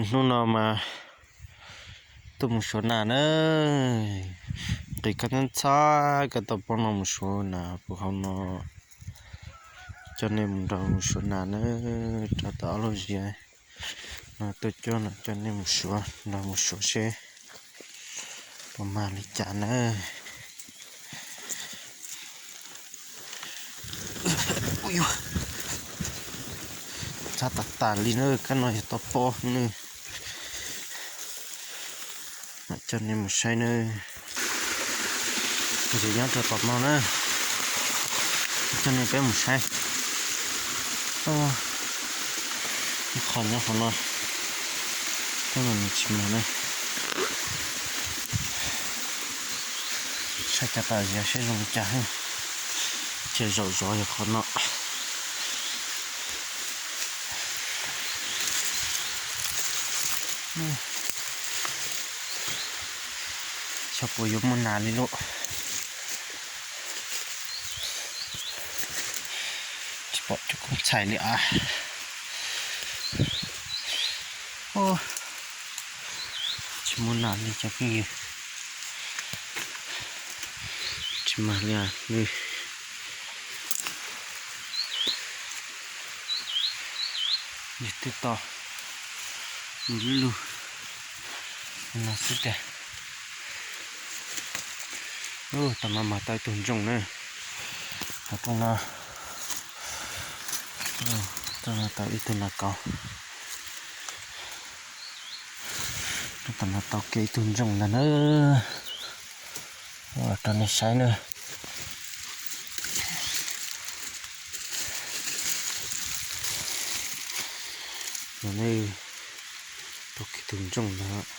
Hnub no mas tuaj mus suav nas na, nqis koj ntxhab koj tau pob no mus suav nas puag hauv no. Coj nej mus nrog mus suav nas na, rau tom ob lub ziav no tuaj cuab no coj nej mus suav, nrog mus suav seb puas mag li cas na. Ntxhab tas tas li na, kab no yog tau pob ne. Coj nej mus saib na, ntsis nyob rau tom no na, coj nej peb mus saib. Ib qho nyob qhov no, tab mas nws tsis mag na. Saib cov qab ziav seb zoo li cas, ces zaum zov yog qhov no. Xyov puas yuav muaj nas li lauj. Tsis pom cov koob txhais li as. Tsis muaj nas li cov phooj ywg. Tsis mag li as. Nws twb to lub lug no xwb tiag. Ub, tom no mas tau ib tug ntsooj na. Tom no, tom no tau ib tug nas kaus. Tom no tau kiag ib tug ntsooj ntag na. Rau nej saib na. Nws tau kiag tus ntsooj ntag.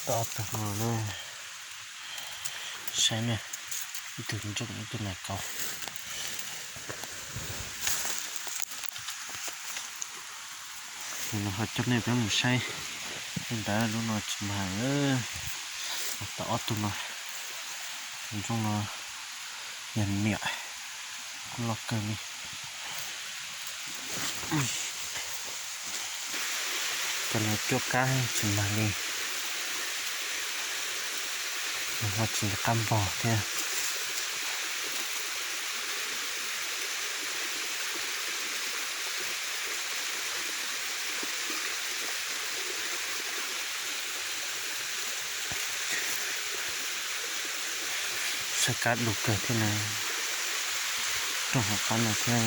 Tau ob tug no na. Saib na, ib tug ntsooj ib tug nas kaus. Nws ho coj nej peb mus saib li ntawd, lub no tsis mag. Tau ob tug no, tus ntsooj no yog niam, kuj loj kawg li. Cov no cuab kab tsis mag li, ho tsis qab npog thiab. Saib kab du kawg thiab na. Rooj hauv qab no thiab,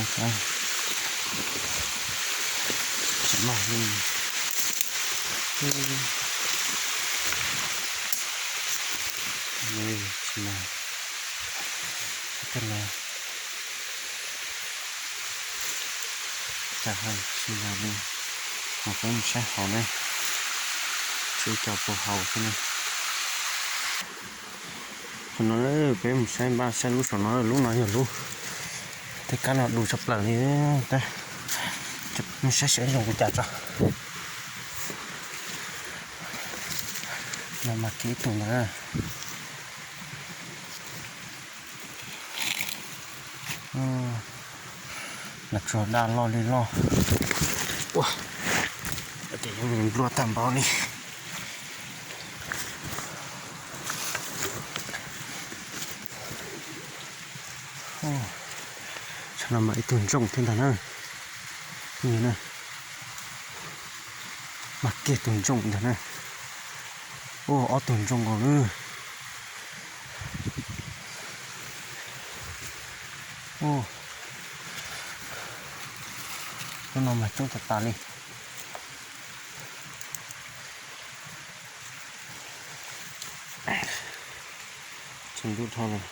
tsis mag li. Tsis mag. Tej no cas ho tsis mag li. Mus peb mus saib hauv na. Ib co puag hauv xwb na. Qhov no peb mus saib npaj saib lub saum no, lub no yog lub tej kab no du tshaj plaws li. Saib saib zoo li cas tso. No mas kiag ib tug ntawd. Los tsuag daj loj li loj. Ua, ces yuav nplua tag npaum li. Tsam no mas ib tug ntsooj thiab ntag na. Mas kiag tus ntsooj ntag na. Ua ob tug ntsooj nkaus na. Lub no mas coob tas tas li. Tsaus ntuj dhau lawm.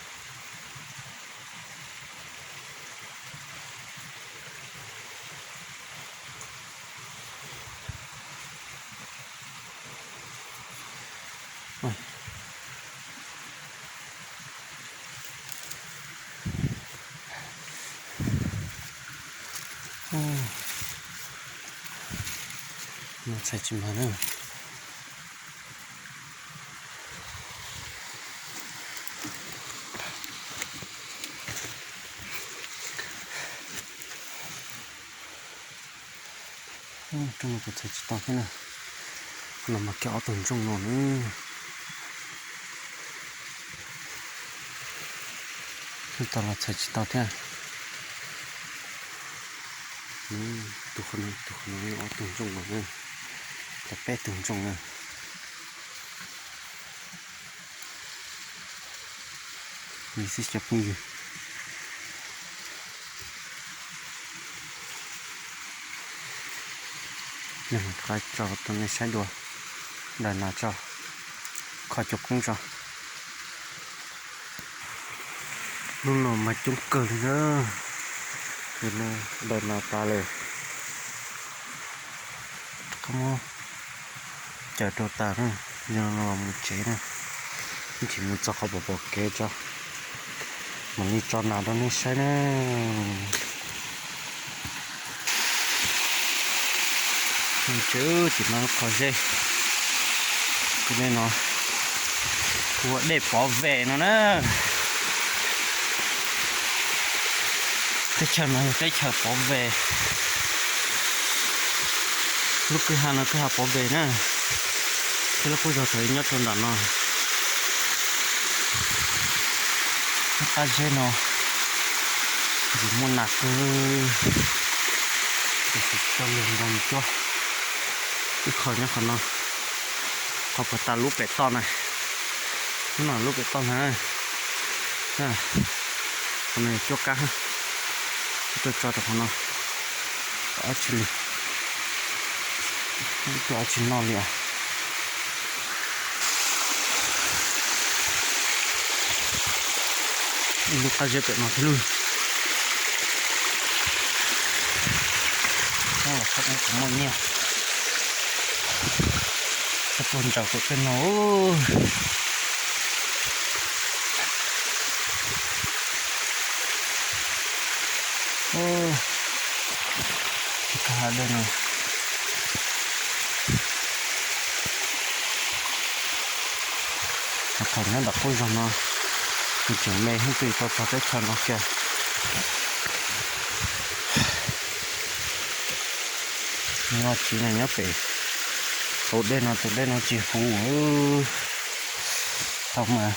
No txhais tsis mag na. Rooj no kuv txhais tsis tau thiab na. Qhov no mas kiag ob tug ntsooj no na. Tau los txhais tsis tau thiab. Tus qhov no, tus qhov no ob tug ntsooj no na. Tau peb tug ntsooj na. Li xwb cov phooj ywg. Yog mus qab tso rau nej saib dua. Daws nas tso, kho cov koob tso. Lub no mas coob kawg li na. Daws nas tas lawm. Koj muab cawm rau tas na, yog no los mus tsev na. Ib chim mus txog qhov pom pom kev tso, mam li tso nas rau nej saib na. Tsev, tsev no lub qhov zeb, tus dej no hu ua dej Pov Ve no na. Teb chaws no yog teb chaws Pov Ve. Lub kwj ha no kwj ha Pov Ve na. Thiab lub qub zog thaum nyob rau nram no. Lub qab zeb no ntxim muaj nas kawg. Tiam sis coj lug nrog mus cuab. Ib qho nyob qhov no, qhov puag ta lub pem toj na. Lub no lub pem toj na. Qhov no yog cuab kab, cuab tso rau qhov no. Ob tsi li, cuab ob tsi noj li os. Ib lub qab zeb pem no thiab lub. Los txhob ua kuv muaj nyiaj. Txhob tuaj ntsaws kuv tej no. Ka dej no. Thaum nyob nram qub zog no, nws tseem me heev, twb tau txog teb chaws no kiag. Nyob tsis, nyob pem hauv dej no, tus dej no tsis huv. Thaum mas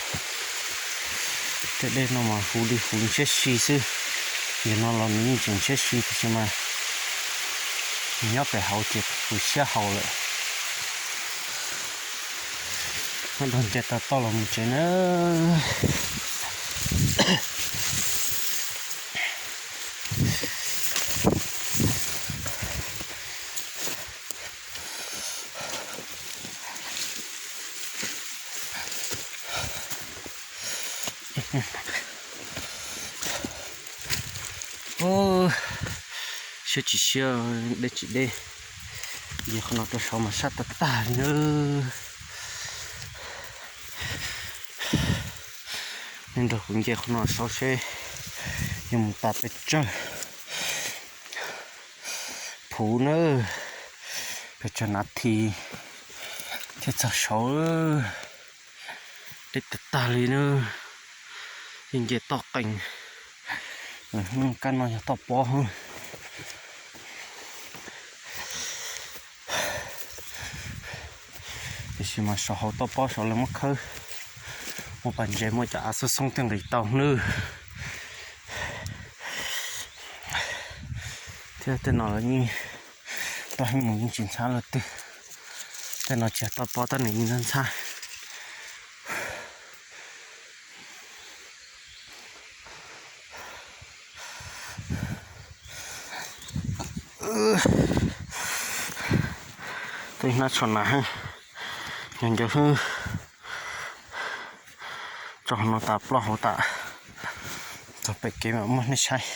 tej dej no mas huv li huv ntshiab si xwb. Yog no los nws yeej tseem ntshiab si tiam sis mas nws nyob pem hauv ces huv siab haus lawm. Nyob nrog nce tau toj los mus tsev na. Siab tsis siab, deb tsis deb, Qhov no rau saud mas sab tag tag li na. Nej nrog kuv nce qhov no saud seb yuav mus tas pes tsawg phuv na, pes tsawg nas this thiaj txog saud. Deb tag tag li na, yeej nce toj qees, kab no yog toj pob. Tiam sis mas saum hauv toj pob saud lawv muab khawb ua pas ntses, muaj cov av xoob xoob thiaj nqis tau hnub. Thiab tej no lawv yeej toj heev mus yeej tsis ntxhab lawm twg. Tej no tsis yog toj pob tab nws yeej ntxhab ntxhab. Tej hnab tsho nas heev, nco nco xwb. Tso qhov no tas ploj hauv tas, txog pem kev mam muab nej saib.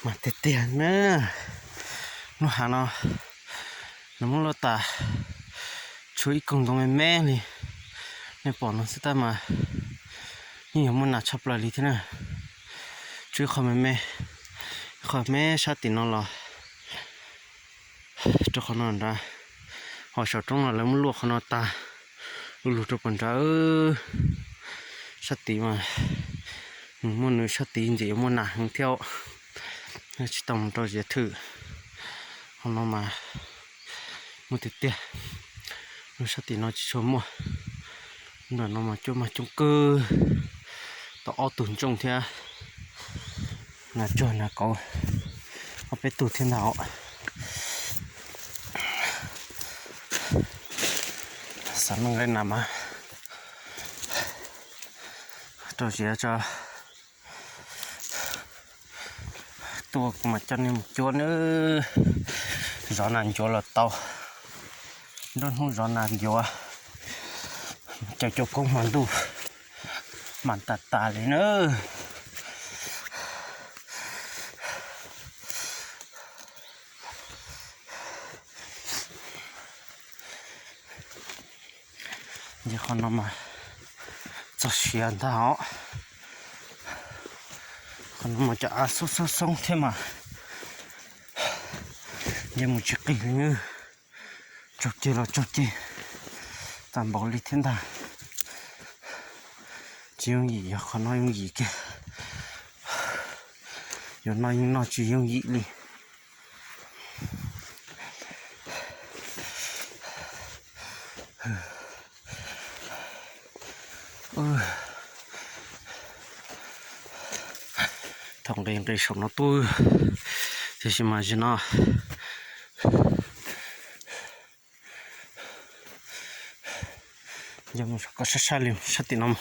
Mas tiag tiag na, lub hav no nws muab luaj tas tshuav ib koog ntoo me me li. Nej pom no xwb tab mas yeej yog muaj nas tshaj plaws li thiab na. Tshuav ib qho me me, ib qho me sab tim no los rau qhov no nrad, ho saum roob no lawv muab luaj qhov no tas, luj lug rau puag nrad. Sab tid mas nws muaj nws sab tid ntxim yuav muaj nas heev thiab, tsis tau mus rau ziav thwm. Qhov no mas muaj tiag tiag, sab tim no tsis tshua muaj. Nram no mas cuab mag coob kawg, tau ob tug ntsooj thiab, nas tsuag nas kauv ob peb tug thiab ntag. Xav noj nqaij nas mas rau ziav tso. Tuaj kuv mam coj nej mus cuab nawb. Zov nas ncuav los tau, nruab hnub zov nas ncuav, caum cuaj poob hmo ntuj mas tas tas li nawb. Nce qhov no mas txog siav ntag os. Qhov no mas cov av xoob xoob xoob thiab mas nce mus tsis qis li. Tsaug ceg los tsaug ceg tag npaum li thiab ntag. Tsis yooj yim, yog qhov no yooj yim kiag, yuav noj yeej noj tsis yooj yim li. Thaum nqis nqis saum no tuaj, tiam sis mas zaum no yog mus saum ko sab sab li sab tim no.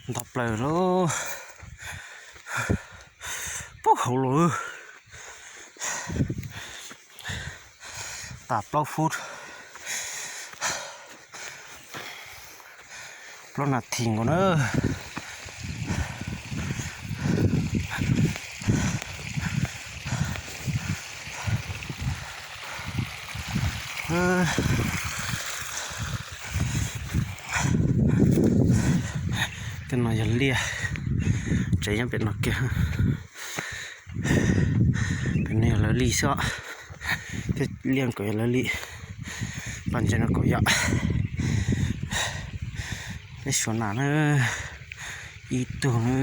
Nto plaws lauj, pub hauv los tas plaub fub, plaub nas this nkaus na. Tej no yog liaj, tsev nyob pem no kiag. Pem no yog lawv li xwb, tej liaj kom yog lawv li. Pas ntses no kom yog peb suav nas na, ib tug na.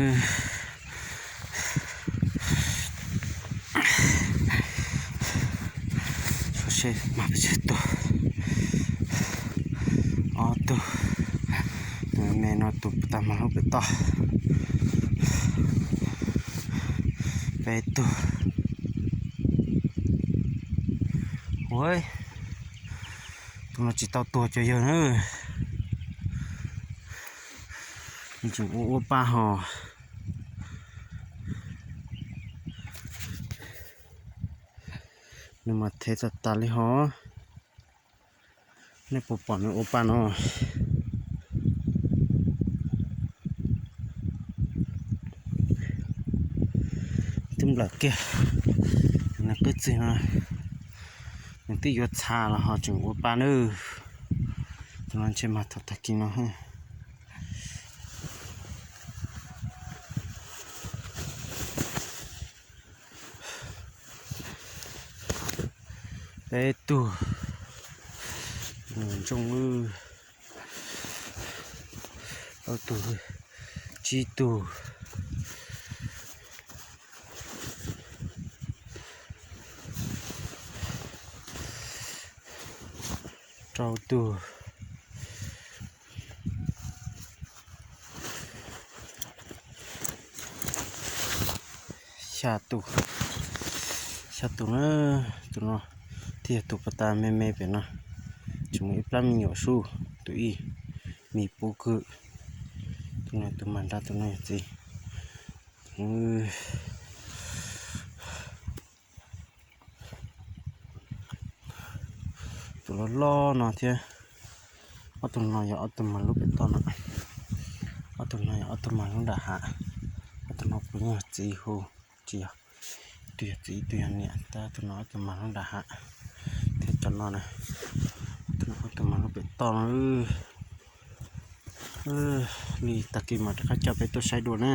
Suav seb mas peb tseg tug. Tus me no tus puas tag mas lub pem toj. Peb tug. Ua, tus no tsis tau tuag cov yawg na. Nws tseem ua ua pa hos. Nws mas thev tas tas li hos. Nej puas pom nws ua pa no? Twb nplawm kiag. Nws qwj txig no, nws twb yuav txha los ho tseem ua pa nawb. Tus no ntshe mas thaum tag kis no. Peb tug. Ntsooj, plaub tug, tsib tug, rau tug, xya tus, xya tus na. Tus no thiaj yog tus puas tag me me pem no. Tseem muaj ib plab me nyuam sub, tus ib me pub kwm. Tus no tus mag nrad, tus no yog txiv. Tus loj loj no thiab. Ob tug no yog ob tug mag lub pem toj no. Ob tug no yog ob tug mag lub nram hav. Ob tug no puav leej yog txiv hu, tsis yog, ib tug yog txiv ib tug yog niam, tab tus no ob tug mag lub nram hav. Thiab cov no na, tus no ob tug mag lub pem toj no. Li tag kis mam rov qab coj peb tuaj saib dua na.